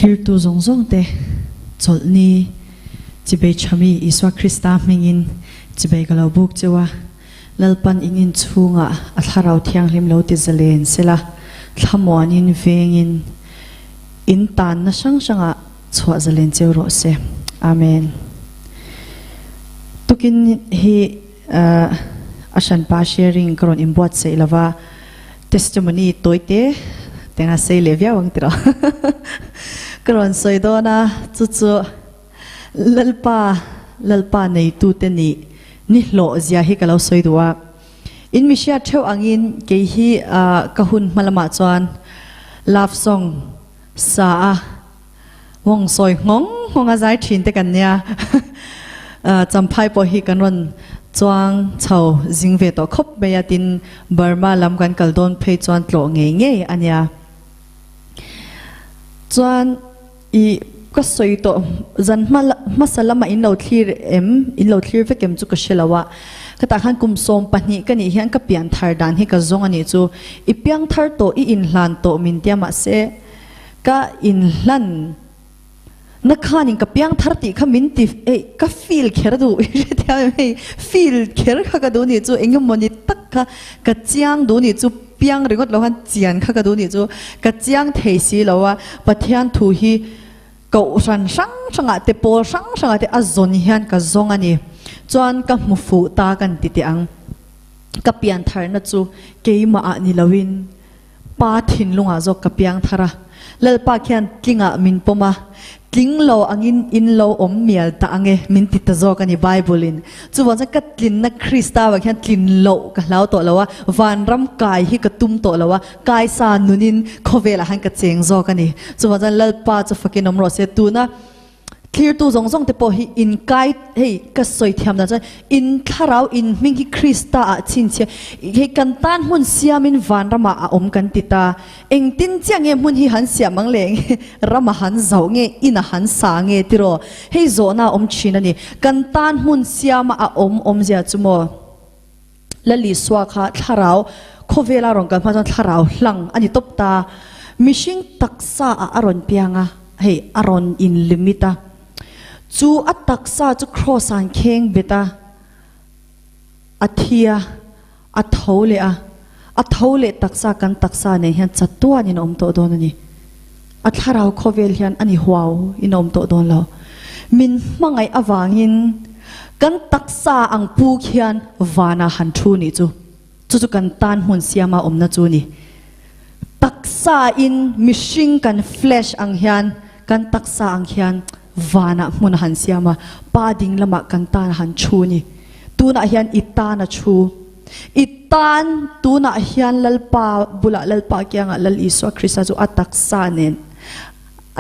Thlirtu zawng zawng te chawlhni chibei thami Isua Krista hmingin chibei ka lo buk cheu a, Lalpan in inchhungah a Thlarau Thianghlim lo ti zalen sela, thlamuanin vengin in tanna hrang hrangah chhuah zalen cheu rawh se. Amen. Tukin hi a hranpa sharing ka rawn inbuatsaih lova, Testimony tawi te tenga sei leh viau ang tiraw ka rawn sawi dawn a, chu chu Lalpa Lalpa neitu te nih ni hlawh zia hi ka lo sawi duh a. In mi hriat theuh angin kei hi ka hun hma lamah chuan love song sa a Wong sawi nghawng nghawng a zai thin te kan nia. Champhai pawh hi kan rawn chuang chho zing ve tawh khawp mai a, tin Burma lam kan kal dawn phei chuan tlawh ngei ngei a nia. Chuan i ka sawi tawh zan hma hmasa lamah in lo thlir em, in lo thlir vek em chu ka hre lo a. Khatah khan kum 12 ka nih hian ka pian thar dan hi ka zawng a nih chu. I piang thar tawh, i inhlan tawh min tia mahse, Ka inhlan na khanin ka piang thar tih kha min ti ei ka feel kher duh i hrethiam em hei feel kher kha ka duh nih chu eng emaw ni tak kha ka chiang duh nih chu piang ringawt lo khan chian kha ka duh nih chu ka chiang thei si lo a Pathian thu hi kohhran hrang hrangah te pawl hrang hrangah te a zawn hian ka zawng a ni chuan ka hmu fuh ta kan ti teh ang ka pian tharna chu keimah ah ni loin Pa thinlungah zawk ka piang thar a, Lalpa khian tlingah min pawm a, tling lo angin in lo awm mial ta ange min ti ta zawk a ni Bible in. Chuvang chuan ka tlinna Krista vang hian tlin loh ka hlau tawh lo a, vanram kai hi ka tum tawh lo a, kaisa nunin khawvelah han ka cheng zawk a ni. Chuvang chuan Lalpa chu fakin awm rawh se. Tuna Thlirtu zawng zawng te pawh hi in kai, hei ka sawi thiam dan chuan in thlarau in hming hi Krista ah chhinchhiah, hei kan tan hmun siamin vanramah a awm kan ti ta. Engtin chiah nge hmun hi han siam ang le nge rama han zauh nge ina han sa nge tiraw? Hei zawhna a awm thin a ni. Kan tan hmun siama a awm awmzia chu maw? Lalisua kha thlarau khawvela rawn kal hma chuan thlarau hlang a ni tawp ta. Mihring taksa ah a rawn piang a, hei a rawn in limit a. Chu a taksa chu cross ah an kheng bet a, a thi a, a tho leh a, a tho leh taksa kan taksa nen hian chatuan in a awm tawh dawn a ni. A thlarau khawvel hian a ni huau in a awm tawh dawn lo. Min hmangaih avangin kan taksa ang pu khian vanah han thu nih chu. Chu chu kan tan hmun siama awmna chu ni. Taksa in mihring kan flesh ang hian kan taksa ang khian vanah hmun a han siam a, pa ding lamah kan tan a han thu ni. Tunah hian i tan a thu. I tan tunah hian Lalpa bulah Lalpa kiangah Lal Isua Krista chu a taksa nen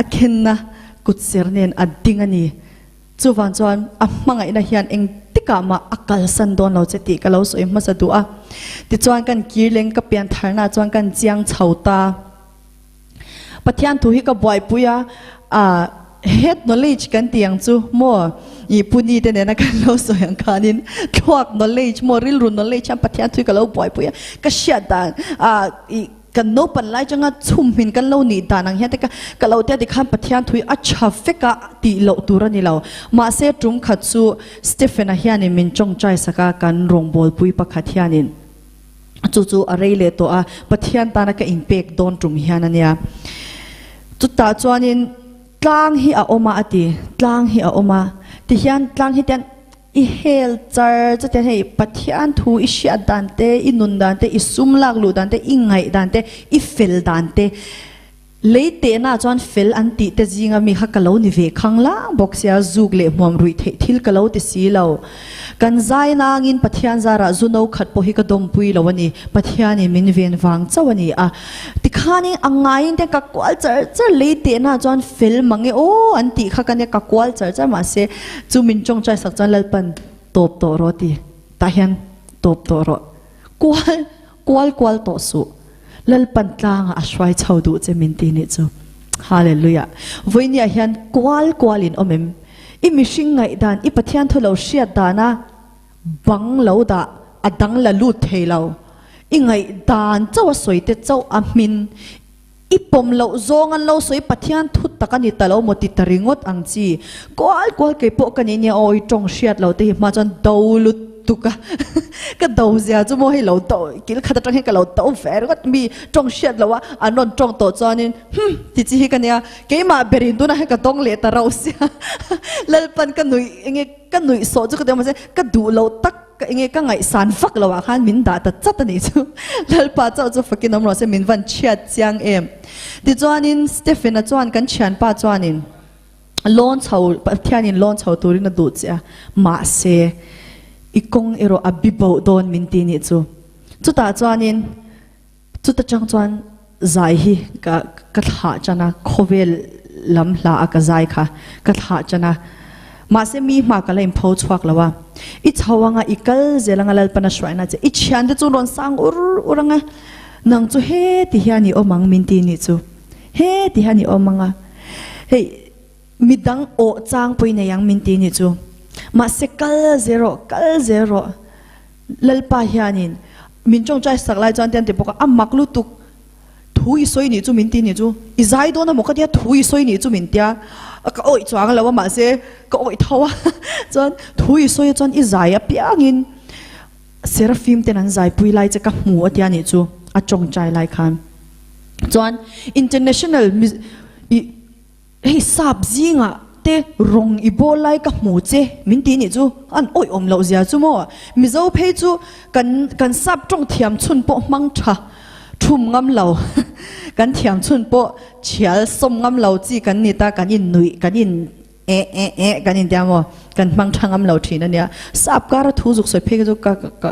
a khenna kutser nen a ding a ni. Chuvang chuan a hmangaihna hian engtikah mah a kalsan dawn lo che tih ka lo sawi hmasa duh a. Tichuan kan kir leng ka pian tharna chuan kan chiang chho ta. Pathian thu hi ka buaipui a, ah head knowledge kan tih ang chu maw ih puni te nena kan lo sawi ang khanin thluak knowledge maw rilru knowledge hian Pathian thu hi ka lo buaipui a, ka hriat dan ah ih kan naupan lai changa chhumhmin kan lo nih dan ang hian te ka ka lo tia tikhan Pathian thu hi a tha vek a tih loh tur a ni lo. Mahse tum khat chu Stephen-a hianin min tawngtai sak a, kan rawngbawlpui pakhat hianin. Chu chu a rei leh tawh a, Pathian tana ka inpek dawn tum hian a nia. Chutah chuanin tlang hi a awm a a ti, tlang hi a awm a. Tihian tlang hi tian i hel char chutiang hei Pathian thu i hriat dan te, i nun dan te, i sum lak luh dan te, i ngaih dan te, i fel dan te, Lei tehna chuan fel an tih te zinga mi kha ka lo ni ve khang lang bawk sia, zuk leh hmuam ruih theih thil ka lo ti si lo. Kan zai nangin Pathian zarah zu no khat pawh hi ka dawmpui lo a ni, Pathianin min ven vang chauh a ni a. Tikhanin a ngaiin te ka kual char char, lei tehna chuan fel mang e aw an tih kha ka nia, ka kual char char mahse chu min tawngtai sak chuan Lalpan tawp tawh rawh ti, tah hian tawp tawh rawh, kual kual kual tawh suh. Lalpan tlangah a hruai chho duh che min ti nih chu. Hallelujah. Vawinia hian kual kual in awm em? I mihring ngaihdan, i Pathian thu lo hriat dana bang lo dah a dang la lut thei lo. I ngaihdan chauh a sawi te chauh a hmin. I pawm loh zawng an lo sawi Pathian thu tak a ni ta lo maw ti ta ringawt ang chi. Kual kual kei pawh ka nih nia aw i tawng hriat lo te hi hma chuan do lutuk a ka do zia chu maw hei lo do kil khat atang hian ka lo do ve ringawt mi tawng hriat loh a an rawn tawng tawh chuanin hum ti chi hi ka nia keimah berin tunah hian ka dawng leh ta rauh sia Lalpan ka nuih enge ka nuih sawh chu ka ti a mahse ka duh loh tak Ka enge ka ngaihsan vak lo ah khan min dah ta chat a nih chu. Lalpa chauh chu fakin awm rawh se min van chhiat chiang em. Tichuanin Stephen-a chuan kan thianpa chuanin lawn chho Pathianin lawn chho turin a duh che a, mahse i kawng erawh a bi boh dawn min ti nih chu. Chutah chuanin Chuta chang chuan zai hi ka ka thlah chan a, khawvel lam hla a ka zai kha ka thlah chan a. Mahse mi hma ka la inpho chhuak lo a. I chho anga i kal zel anga Lalpana hruaina che i thiante chu rawn sang ur ur anga nang chu he ti hian i awm ang min ti nih chu. He ti hian i awm anga hei midang awh chang pawh i nei ang min ti nih chu. Mahse kal zel rawh kal zel rawh. Lalpa hianin min tawngtai sak lai chuan tian ti bawk a, a mak lutuk, thu i sawi nih chu min ti nih chu, i zai dawn amaw ka tia thu i sawi nih chu min tia, ka awih chuang lo a mahse ka awih tho a, chuan thu i sawi a chuan i zai apiangin Seraphim ten an zaipui lai che ka hmu a tia nih chu a tawngtai lai khan chuan international i Hei sap zingah te rawng i bawl lai ka hmu che min ti nih chu an awih awm loh zia chu maw? Mizo phei chu kan kan sap tawng thiam chhun pawh hmang tha thum ngam lo kan thiam chhun pawh thial sawm ngam lo chi kan ni ta kan in nuih kan in eh eh eh kan in tia maw kan hmang tha ngam lo thin a nia sap kara thu zuk sawi phei kha chu ka ka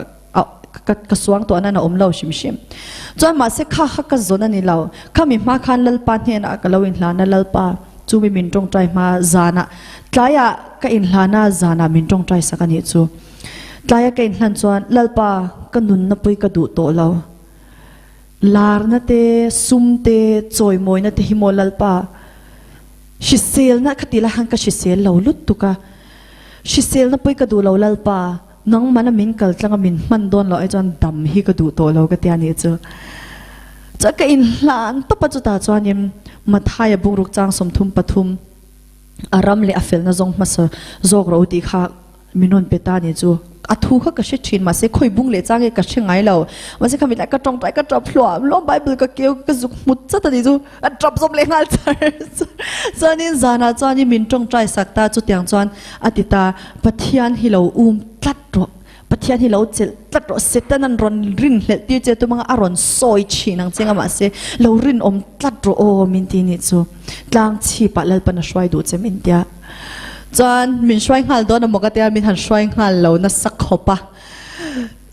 Ka ka suang tawh nan a awm lo hrim hrim. Chuan mahse kha kha ka zawn a ni lo. Khami hma khan Lalpa hnenah ka lo inhlan a, Lalpa chu mi min tawngtai hma zanah tlaiah ka inhlan a, zanah min tawngtai sak a nih chu. Tlaia ka inhlan chuan Lalpa ka nunna pui ka duh tawh lo. Larna te, sum te, chawimawina te hi maw Lalpa hriselna ka ti lai khan ka hrisel lo lutuk a. Hriselna pui ka duh lo Lalpa. Nangmana min kal tlang a min hman dawn loh ai chuan dam hi ka duh tawh lo ka tia nih chu. Chuan ka inhlan tawp a chutah chuanin Mathaia bungruk chang 33 a ram leh a felna zawng hmasa zawk rawh u tih kha min rawn pe ta nih chu. A thu kha ka hre thin mahse khawi bung leh chang nge ka hre ngai lo. Mahse kha mitlai ka tawngtai ka tap hluam hluam Bible ka keu ka zuk hmut chat a nih chu. A tap zawm leh nghal char char. Chuanin zanah chuanin min tawngtai sak ta chutiang chuan a ti ta, Pathian hi lo um tlat rawh, Pathian hi lo chelh tlat rawh, Satan an rawn rinhlelh tir che tum anga a rawn sawi thin ang che nga mahse lo rinawm tlat rawh aw min ti nih chu. Tlang chhipah Lalpan a hruai duh che min tia. Chuan min hruai nghal dawn amaw ka tia min han hruai nghal lo nasa khawp a.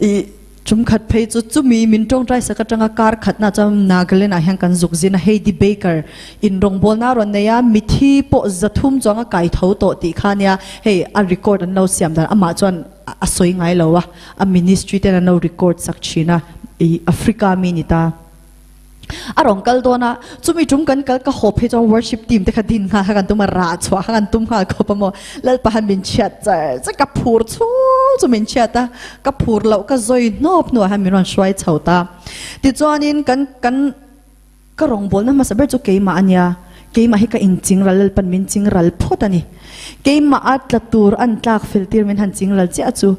I Chumkhat phei chu chumi min tawngtai sak atanga kar khatna chuan Nagaland ah hian kan zuk zin a, Heidi Baker in rawngbawlna a rawn nei a, mithi pawh 300 chuang a kai tho tawh tih kha nia, hei a record an lo siam dan amah chuan a sawi ngai lo a, a ministry ten an lo record sak thin a, i Africa mi ni ta. A rawn kal dawn a, chumi tum kan kal ka haw phei chuan worship team te kha din nghal kha kan tum a, rah chhuah kha kan tum nghal khawp a maw. Lalpa han min chhiat char char, ka phur chhung chu min chhiat a, ka phur loh ka zawi hnawp hnuah hian min rawn hruai chho ta. Tichuanin kan kan ka rawngbawlna hmasa ber chu keimah a nia, keimah hi ka inchingral Lalpan min chingral phawt a ni. Keimah a tla tur an tlak fel tir min han chingral chiah chu.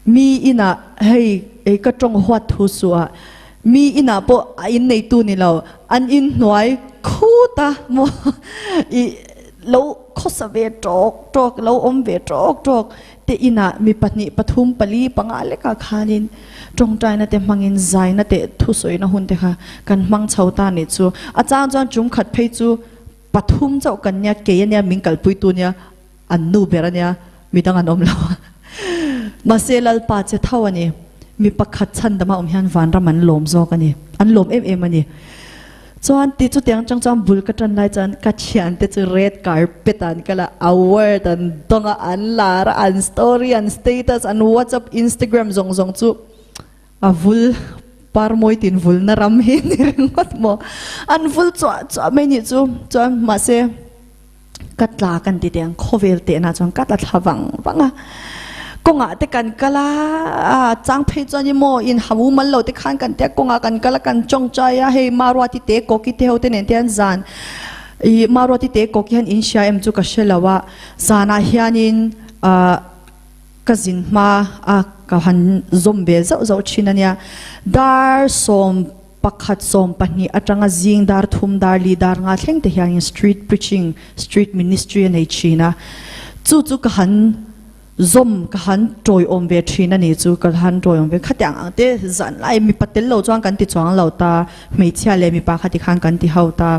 Mi inah hei ei ka tawng huat thu suh a, mi inah pawh a inneitu ni lo, an inhnuai khut a maw i lo khawsa ve tawk tawk, lo awm ve tawk tawk te inah mi pahnih pathum pali panga lekah khanin tawngtaina te hmangin zaina teh thusawina hun te kha kan hmang chho ta nih chu. A chang chuan chungkhat phei chu pathum chauh kan nia, kei ania min kalpuitu nia, An nu ber a nia, midang an awm lo a. Mahse Lalpa che tho a ni. Mi pakhat chhandama awm hian vanram an lawm zawk a ni. An lawm em em a ni. Chuan ti chutiang chang chuan bul ka tan lai chuan ka thiante chu red carpet ah an kal a, award an dawng a, an lar a, an story, an status, an WhatsApp, Instagram zawng zawng chu a vul par mawi tin vulna ram hi ni ringawt maw. An vul chuah chuah mai nih chu. Chuan mahse. Ka tla kan ti teh ang, khawvel tehna chuan ka tla thla vang vang a. Kawngah te kan kal a, a chang phei chuan i maw in ha mumal lo te khan kan tia kawngah kan kal a kan tawngtai a, hei Maruati te Koki te ho te nen te hian zan ih Maruati te Koki hian in hria em chu ka hre lo a, zanah hianin ah ka zin hma a ka han zawm ve zauh zauh thin a nia, dar 11 12 atanga zing dar thum dar li dar nga thleng te hianin street preaching, street ministry a nei thin a, chu chu ka han zawm ka han tawiawm ve thin a ni chu ka han tawiawm ve khatiang ang te zan lai mipa tel lo chuan kan ti chuang lo ta, hmeichhia leh mipa khati khan kan ti ho ta.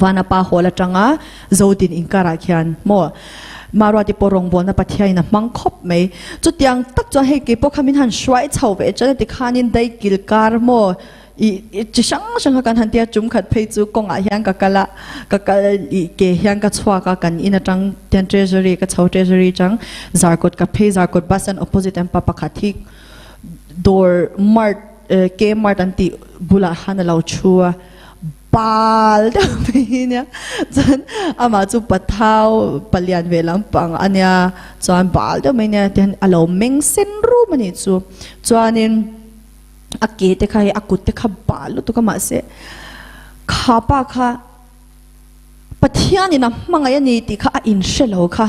Vanapa Hall atanga Zodin inkarah khian maw Maruati pawh rawngbawlna Pathianin a hmang khawp mai. Chutiang tak chuan hei keipawh kha min han hruai chho ve chuan heti khanin daikil kar maw ih chi hrang hrang kha kan han tia tum khat phei chu kawngah hian ka kal a, ka kal ih ke hian ka chhuak a kan in atang hian Treasury ka chho Treasury atang Zarkawt ka phei Zarkawt bus stand opposite an pa pakhat hi dawr mart K-mart an tih bulah khan a lo thu a. Pal deuh mai hi nia chuan amah chu pathau palian ve lampang a nia chuan bal deuh mai nia tihian a lo meng sen rum a nih chu chuanin a ke te kha hei a kut te kha bal lutuk a mahse kha pa kha Pathianin a hmangaih a ni tih kha a inhre lo kha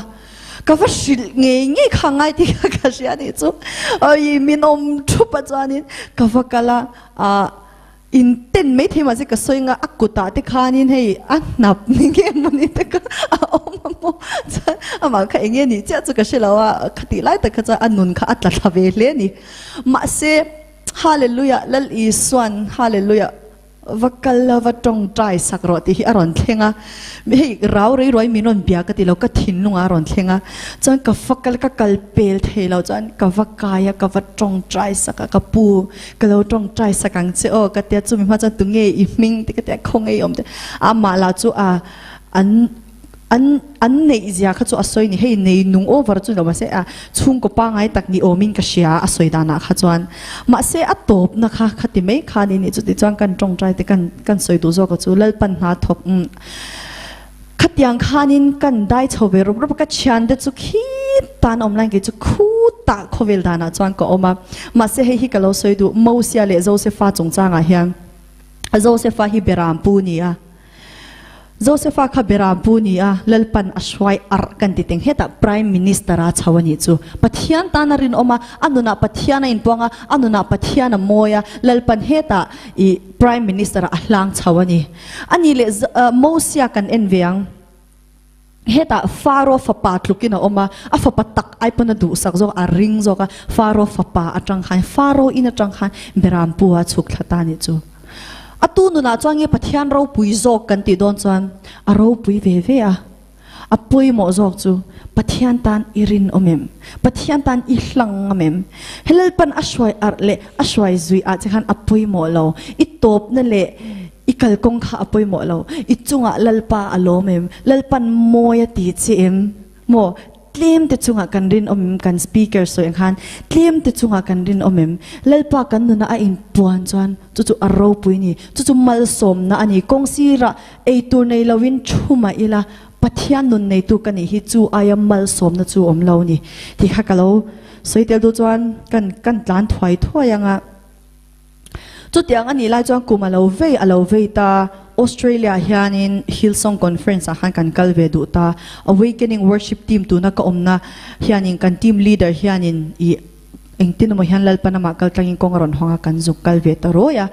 ka va hrilh ngei ngei kha ngai tih kha ka hria a nih chu awii min awm thup a chuanin ka va kal a ah. In ten mai thei mahse ka sawi nga a kutah te khanin hei a hnap ni nge mawni te kha a awm a maw chuan amah kha eng nge nih chiah chu ka hre lo a khatih lai tak kha chuan a nun kha a tla thla ve hle a ni. Mahse Hallelujah Lal Isuan Hallelujah va kal la va tawngtai sak rawh tih hi a rawn thleng a hei rau rei ruai min rawn bia ka ti lo ka thinlungah a rawn thleng a chuan ka va kal ka kal pel thei lo chuan ka va kai a ka va tawngtai sak a ka pu Ka lo tawngtai sak ang che aw ka tia chumi hma chuan tunge i hming te ka tia khawnge i awm te amah lah chu a an an an neih zia kha chu a sawi ni hei nei nung over chu ni lo mahse a chhungkaw pangai tak ni awmin ka hria a sawi danah kha chuan mahse a tawpna kha khati mai khan i nih chuti chuan kan tawngtai te kan kan sawi duh zawk a chu Lalpan hna thawk Khatiang khanin kan dai chho ve rup rup a, ka thiante chu khitah an awm laiin kei chu khutah khawvel danah chuan ka awm a. Mahse hei hi ka lo sawi duh, Mosia leh Josefa chungchangah hian Josefa hi Beram pu ni a, Josefa kha Beram pu ni a, Lalpan a hruai arh kan ti teng hetah Prime Minister a chho a nih chu. Pathian tan a rinawm a, a nunah Pathian a inpuang a, a nunah Pathian a mawi a, Lalpan hetah ih Prime Minister ah a hlang chho a ni. A nih leh Mosia kan en ve ang. Hetah Faro fapa tlukin a awm a, a fapa tak ai pawn a duhsak zawk a, a ring zawk a, Faro fapa atang khan, Faro in atang khan Berampu a chhuk thla ta nih chu. A tu nunah chuan nge Pathian ropui zawk kan tih dawn chuan a ropui ve ve a. A pawimawh zawk chu Pathian tan i rinawm em? Pathian tan i hlang ngam em? Helalpan a hruai arh leh a hruai zui ah che khan a pawimawh lo. I tawpna leh i kalkawng kha a pawimawh lo. I chungah Lalpa a lawm em? Lalpan mawi a ti che em? Maw? Tlem te chungah kan rinawm em? Kan speaker sawi ang khan tlem te chungah kan rinawm em? Lalpa kan nunah a inpuan chuan chu chu a ropui a ni. Chu chu malsawmna a ni. Kawng sirah Eitur nei loin thu mah ila, Pathian nun neitu ka nih hi chu aia malsawmna chu awm lo ni tih kha ka lo sawi tel duh chuan kan kan tlan thuai thuai ang a. Chutiang a nih lai chuan kum a lo vei a lo vei ta, Australia hianin Hillsong Conference ah khan kan kal ve duh ta, Awakening Worship Team tuna ka awmna hianin kan team leader hianin ih engtin emaw hian Lalpan amah kal tlangin kawng a rawn hawng a kan zuk kal ve ta rawi a.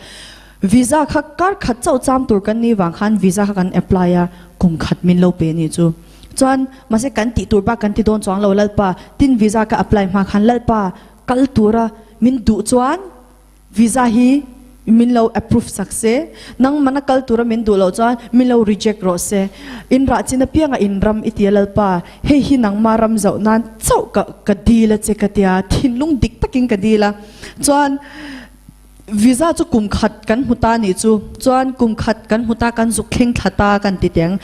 Visa kha kar khat chauh cham tur kan nih vang khan visa kha kan apply a, kum khat min lo pe nih chu. Chuan mahse kan tih tur bak kan ti dawn chuang lo Lalpa, tin visa ka apply hma khan Lalpa kal tura min duh chuan visa hi min lo approve sak se, nangmana kal tura min duh loh chuan min lo reject rawh se. In rah chin apianga in ram i tia Lalpa, hei hi nangma ram zauh nan chauh ka ka dil a che ka tia, thinlung dik takin ka dil a. Chuan. Visa chu kum khat kan hmu ta nih chu. Chuan kum khat kan hmu ta kan zuk thleng thla ta kan ti teng.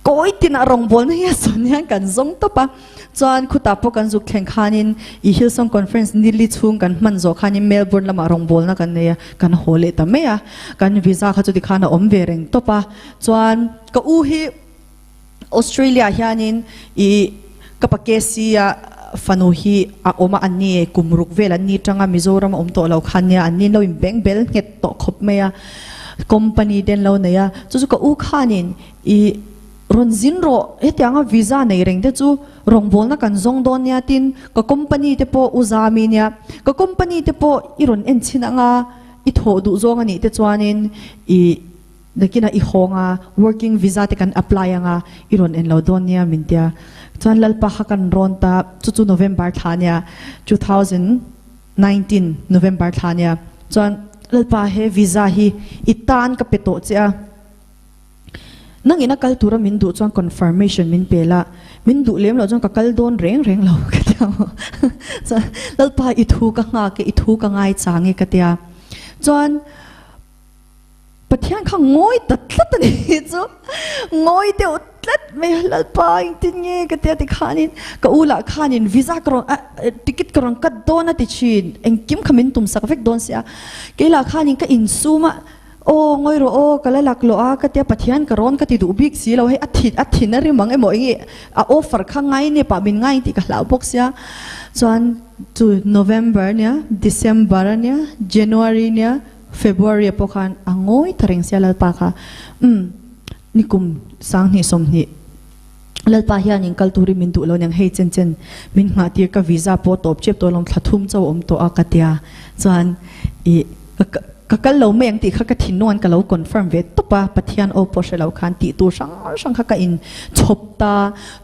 Kawi tinah rawngbawlna hi a sawn hian kan zawng tawp a. Chuan khutah pawh kan zuk thleng khanin i Hillsong Conference nili chhung kan hman zawh khanin Melbourne lamah rawngbawlna kan nei a, kan haw leh ta mai a. Kan visa kha chuti khan a awm ve reng tawp a. Chuan ka u hi Australia hianin i ka pa KC a. fanu hi a awm a, an ni kum ruk vel an ni tanga Mizoram a awm tawh lo khan nia an ni lo in beng bel nghet tawh khawp mai a, company te an lo nei a, chu chu ka u khanin i rawn zin rawh hetianga visa nei reng te chu rawngbawlna kan zawng dawn nia tin ka company te pawh u zami nia ka company te pawh i rawn en chhin anga i thawh duh zawng a nih te chuanin i Nakinah i hawng a, working visa te kan apply anga i rawn en lo dawn nia min tia. Chuan Lalpa kha kan rawn ta, chu chu November thla nia, 2019 November thla nia. Chuan Lalpa he visa hi i tan ka pe tawh che a, nangin a kal tura min duh chuan confirmation min pe la, min duh lem loh chuan ka kal dawn reng reng lo ka tia. Chuan Lalpa i thu ka nghak e, i thu ka ngaichang e ka tia. Chuan. Pathian kha ngawi ta tlat a ni chu, ngawi deuh tlat mai a, Lalpa engtin nge ka tia tikhanin ka u lah khanin visa ka rawn ticket ka rawn cut dawn a ti thin, engkim kha min tumsak vek dawn sia, kei lah khanin ka insum a, aw ngawi rawh aw ka la lak lawh a ka tia Pathian ka rawn ka ti duh bik si lo hei a thin a thin a rim ang emaw enge a offer kha ngai nep ah min ngai tih ka hlau bawk sia chuan chu November nia December ania January nia February ah pawh khan a ngawi ta reng sia Lalpa kha umm nikum 20 20 Lalpa hianin kal turin min duh lo niang hei chen chen min nghah tir ka visa pawh tawp chep tawh alawm thla thum chauh awm tawh a ka tia chuan ih ka ka kal lo mai ang tih kha ka thinlung an ka lo confirm ve tawp a Pathian aw pawh hre lo khan tih tur hrang hrang kha ka in chhawp ta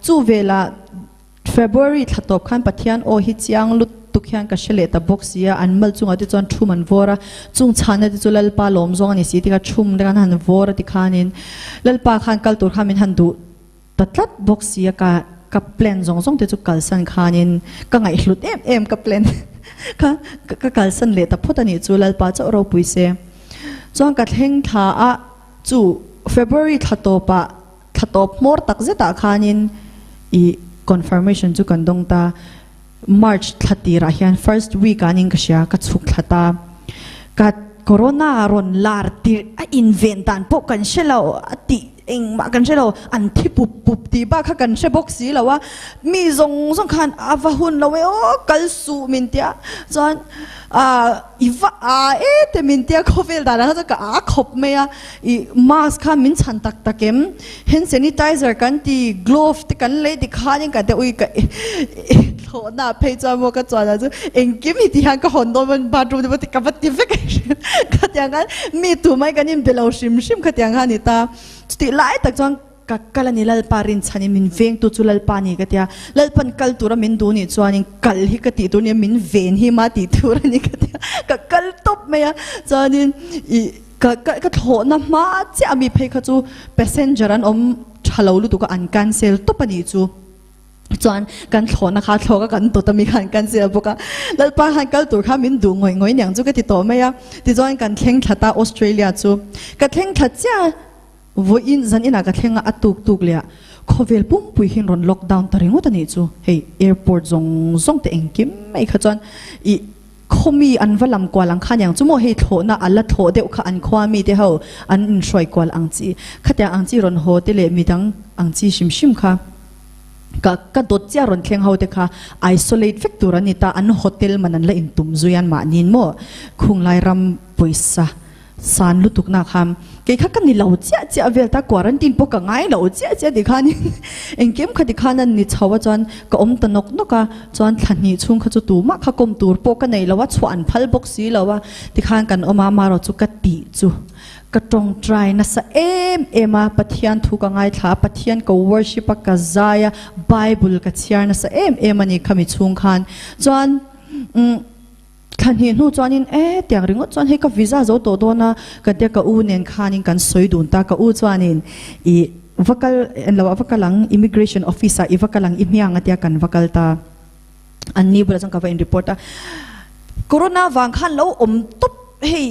chu velah February thla tawp khan Pathian aw hi chiang lutuk hian ka hre leh ta bawk si a, an mal chungah te chuan thum an vawr a, chung chhana te chu Lalpa lawm zawng a ni si tikha thum te khan han vawr a tikhanin Lalpa khan kal tur khan min han duh ta tlat bawk si a, ka ka plan zawng zawng te chu kalsan khanin ka ngaihhlut em em ka plan kha ka kalsan leh ta phawt a nih chu Lalpa chauh ropui se. Chuan ka thleng thla a chu February thla tawpah Thla tawp hmawr tak zetah khanin i confirmation chu kan dawng ta. March thla tirah hian first week ah nin ka hria, ka chhuk thla ta. Ka corona rawn lar tirh a inven dan pawh kan hre lo, a tih engmah kan hre lo, an thi pup pup tih bak kha kan hre bawk si lo a. Mi zawng zawng khan a va hun lo e aw, kal suh min tia. Chuan ah i va a e te min tia khawvel danah kha chuan ka a khawp mai a. I mask kha min chhan tak tak em? Hand sanitizer kan ti, glove te kan lei ti khanin ka deuh i ka thlawhna phei chuan maw ka chuan ah chu engkim hi ti hian ka hawn dawn maw bathroom te pawh ti ka va ti vek a hrim khatiang khan mi tumai kan inbe lo hrim hrim khatiang kha a ni ta. Chutih lai tak chuan Ka kal a ni Lalpa rinchhanin min vengtu chu Lalpa a ni ka ti a, Lalpan kal tura min duh nih chuanin kal hi ka tih tur a ni a, min ven hi mah tih tur a ni ka ti a, ka kal tawp mai a, chuanin ih ka ka thlawhna hma chiah ami phei kha chu passenger an awm tha lo lutuk a, an cancel tawp a nih chu. Chuan kan thlawhna kha thlawk a kan dawt ami khan cancel bawk a, Lalpa khan kal tur kha min duh ngawih ngawih niang chu ka ti tawh mai a, tichuan kan thleng thla ta Australia chu, ka thleng thla chiah a. Vawiin zan inah ka thleng a, a tuk tuk leh a, khawvel pumpui hian rawn lockdown ta ringawt a nih chu. Hei airport zawng zawng te engkim mai kha chuan ih khawmi an va lam kual ang kha aniang chu maw hei thlawhna a la thlawh deuh kha an khua mi te ho an inhruai kual ang chi khatiang ang chi rawn haw te leh midang ang chi hrim hrim kha ka ka dawt chiah rawn thleng ho te kha isolate vek tur an ni ta an hotel man an la intum zui an mahniin maw khunglai ram pawisa San lutuk na khan kei kha ka ni lo chiah chiah vel ta quarantine pawh ka ngai lo chiah chiah ti khan engkim kha ti khan an ni chho a chuan ka awm ta nawk nawk a chuan thla hnih chhung kha chu tumah kha kawm tur pawh ka nei lo a chhuah an phal bawk si lo a ti khan kan awm a amarawh chu ka tih chu ka tawngtai nasa em em a Pathian thu ka ngaithla a Pathian ka worship a ka zai a bible ka chhiar nasa em em a ni khami chhung khan chuan umm Thla hnih hnu chuanin e tiang ringawt chuan hei ka visa zo tawh dawn a, ka tia ka u nen khanin kan sawi dun ta, ka u chuanin i va kal en lo ah va kal ang immigration office ah i va kal ang i hmiang a tia kan va kal ta, an ni bulah chuan ka va in report a, corona vang khan lo awm tawp hei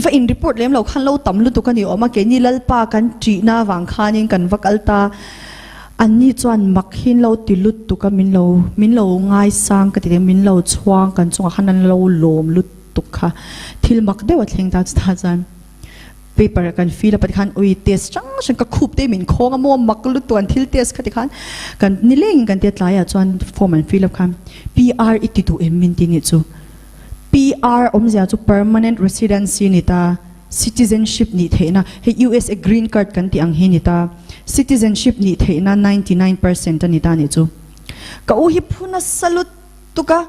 va in report lem lo khan lo tam lutuk a ni awm a, keini Lalpa kan ṭihna vang khanin kan va kal ta. Anni chuan mak hi lo ti lutuk a, min lo min lo ngaisang ka ti teh, min lo chhuang kan chungah khan an lo lawm lutuk kha thil mak deuh a thleng ta chutah chuan. Paper kan fill up a tikhan ui test hrang hrang ka khup te min khawng a maw mak lutuk an thil test kha tikhan kan nileng in kan tia tlaiah chuan form an fill up khan PR i ti duh em min ti nih chu. PR awmzia chu permanent residency ni ta, citizenship nih theihna hei USA green card kan tih ang hi ni ta, citizenship nih theihna 99% a ni ta nih chu. Ka u hi phu nasa lutuk a.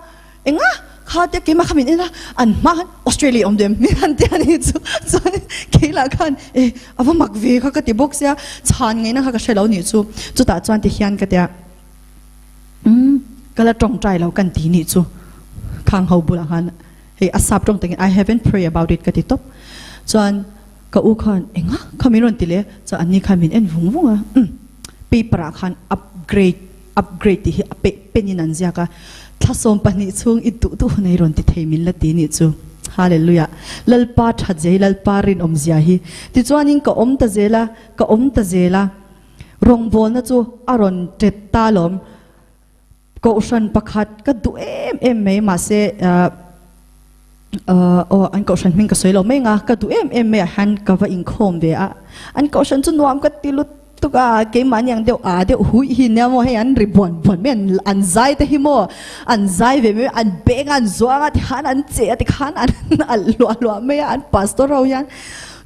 Enga? Kha tia keimah kha min en a, an hma khan Australia awm duh em? Min han tia ni chu chuan kei lah khan e a va mak ve kha ka ti bawk sia, chhan ngaihna kha ka hre lo nih chu. Chutah chuan ti hian ka tia umm ka la tawngtai lo kan ti nih chu khang ho bulah khan hei a sap tawng takin I haven't pray about it ka ti tawp. Chuan ka u khan enga kha min rawn ti leh chuan an ni khan min en vung vung a umm paper ah khan upgrade Upgrade tih hi a peh pen in an ziak a, thla 12 chhung i duh duh hun ei rawn ti thei min la ti nih chu. Hallelujah! Lalpa that zia hi, Lalpa rinawm zia hi. Tichuanin ka awm ta zel a, ka awm ta zel a, rawngbawlna chu a rawn tet ta alawm. Kohhran pakhat ka duh em em mai mahse aw an kohhran hming ka sawi lo mai anga ka duh em em mai ah hian ka va inkhawm ve a, an kohhran chu nuam ka ti lut tuk a, keimahni ang deuh aa deuh huih hi nia maw hei an ri buan buan mai an an zai te hi maw an zai ve mai an beng a an zuang a tikhan an che a tikhan an alh hluah hluah mai a an pastor ho hian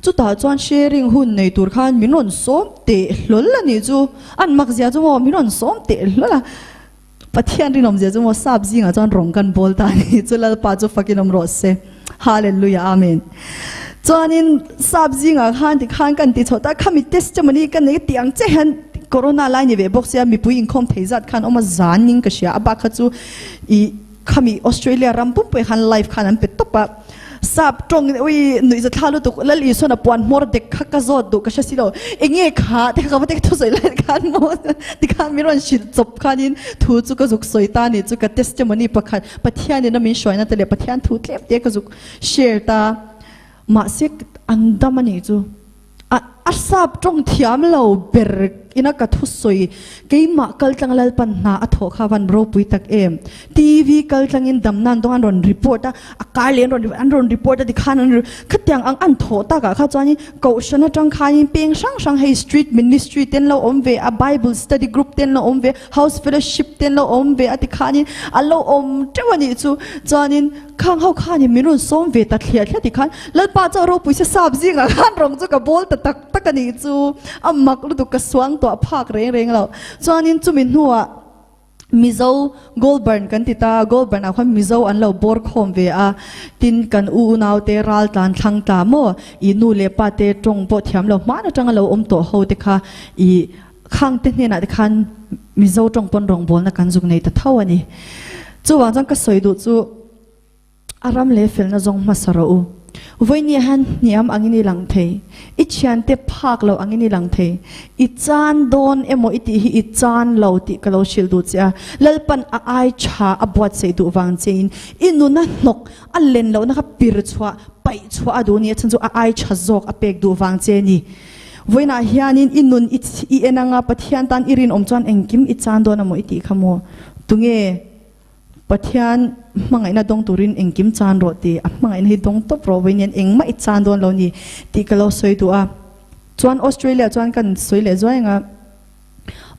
chutah chuan sharing hun nei tur khan min rawn sawm teh hlawl a nih chu an mak zia chu maw min rawn sawm teh hlawl a. Pathian rinawmzia chu maw sap zingah chuan rawng kan bawl ta a ni chu Lalpa chu fakin awm rawh se. Hallelujah Amen. Chuanin sap zingah khan tikhan kan ti chho ta khami testimony ka nei tih ang che hian corona lai ni ve bawk sia mipui inkhawm thei zat khan awm a zan ning ka hria a bak kha chu i Khami Australia ram pumpui khan live khan an pe tawp a, sap tawng in ui nuihza thla lutuk Lal Isuan a puan hmawr dek kha ka zawt duh ka hre si lo, enge kha te kha ka va tek thusawi lai khan maw tikhan min rawn hrilh chawp khanin thu chu ka zuk sawi ta ni chu ka testimony pakhat Pathian in a min hruaina te leh Pathian thu tlem te ka zuk share ta mahse an dam a nih chu. A a sap tawng thiam lo ber ina ka thusawi keimah kaltlang Lalpan hna a thawh kha van ropui tak em. TV kaltlangin damna an dawng an rawn report a, a kar leh an rawn an rawn report a tikhan an khatiang ang an thawh takah kha chuanin kohhran atang khanin peng hrang hrang hei street ministry te an lo awm ve a, bible study group te an lo awm ve a, house fellowship te an lo awm ve a tikhanin a lo awm teuh a nih chu. Chuanin Khang ho khanin min rawn sawm ve ta thliah thliah tikhan Lalpa chu a ropui se sap zingah khan rawng chu ka bawl ta tak tak a nih chu a mak lutuk ka suang tuah phak reng reng lo. Chuanin chumi hnuah Mizo Goulburn kan ti ta, Goulburn ah khuan Mizo an lo bawr khawm ve a, tin kan u unaute ral tlan thlang tla maw i nu leh pa te tawng pawh thiam lo hman atanga lo awm tawh ho te kha i khang te hnenah te khan Mizo tawng pawn rawngbawlna kan zuk nei ta tho a ni. Chuvang chuan ka sawi duh chu a ram leh felna zawng hmasa rawh u. Vawinia hian hniam angin i lang thei, i thiante phak lo angin i lang thei, i chan dawn emaw i tih hi i chan lo tih ka lo hrilh duh che a. Lalpan a ai tha a buatsaih duh vang chein i nuna hnawk a len lohna kha pir chhuah, paih chhuah a duh ni a chhan chu a ai tha zawk a pek duh vang che a ni. Vawiinah hianin i nun i i en anga Pathian tan i rinawm chuan engkim i chan dawn amaw i tih kha maw? Tunge Pathian hmangaihna dawng turin engkim chan rawh tih a hmangaihna hi dawng tawp rawh vawiin hian engmah i chan dawn lo ni tih ka lo sawi duh a. Chuan Australia chuan kan sawi leh zuai anga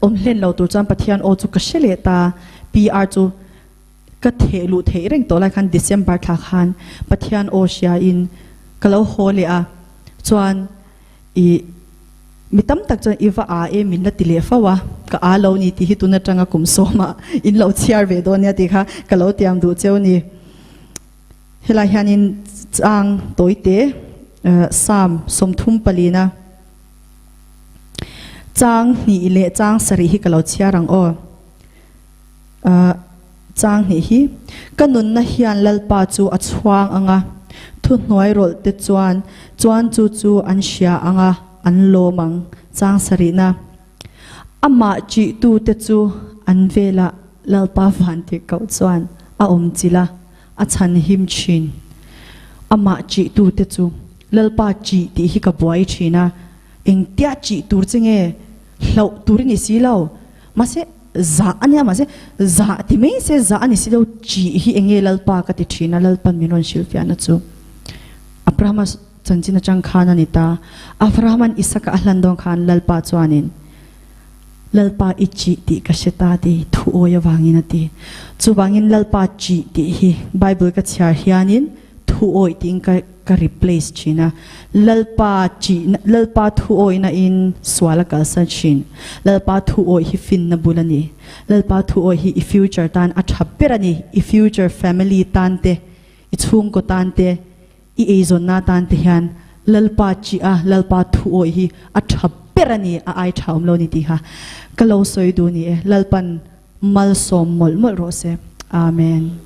awm hlen lo tur chuan Pathian aw chu ka hre leh ta PR chu Ka theh luh theih reng tawh lai khan December thla khan Pathian aw hria in ka lo haw leh a, chuan i mi tam tak chuan i va a e min la ti leh fo a, ka a lo ni tih hi tun atanga kum sawmah in lo chhiar ve dawn nia tih kha ka lo tiam duh cheu ni. Helai hianin chang tawite Psalm 34 a chang hnih leh chang sarih hi ka lo chhiar ang aw. Chang hnih hi, Ka nunna hian Lalpa chu a chhuang ang a, thuhnuai rawlh te chuan chuan chu chu an hria ang a, an lawm ang. Chang sarihna, Amah ṭihtute chu an velah Lalpa vantirhkoh chuan a awm chilh a, a chhan him ṭhin. Amah ṭihtute chu Lalpa ṭih tih hi ka buai ṭhin a, engtia ṭih tur che nge hlauh tur i ni si lo. Mahse, zah a nia, mahse, zah ti mai se zah a ni si lo, ṭih hi eng nge Lalpa ka ti ṭhin a, Lalpan min rawn hrilhfiahna chu. Abrahama. chanchin atang khan a ni ta. Abrahama'n Isaka a hlan dawn khan Lalpa chuanin, Lalpa i chih tih ka hre ta ti thu awi avangin a ti. Chuvangin Lalpa chih tih hi Bible ka chhiar hianin thu awi tiin ka ka replace thin a. Lalpa chih Lalpa thu awihna in sual a kalsan thin. Lalpa thu awi hi finna bul a ni. Lalpa thu awi hi i future tan a tha ber a ni. I future family tan te, i chhungkaw tan te, I eizawnna atan te hian Lalpa chih a, Lalpa thu awih hi a tha ber a ni, a ai tha awm lo ni tih kha ka lo sawi duh ni e. Lalpan malsawm mawlh mawlh rawh se. Amen.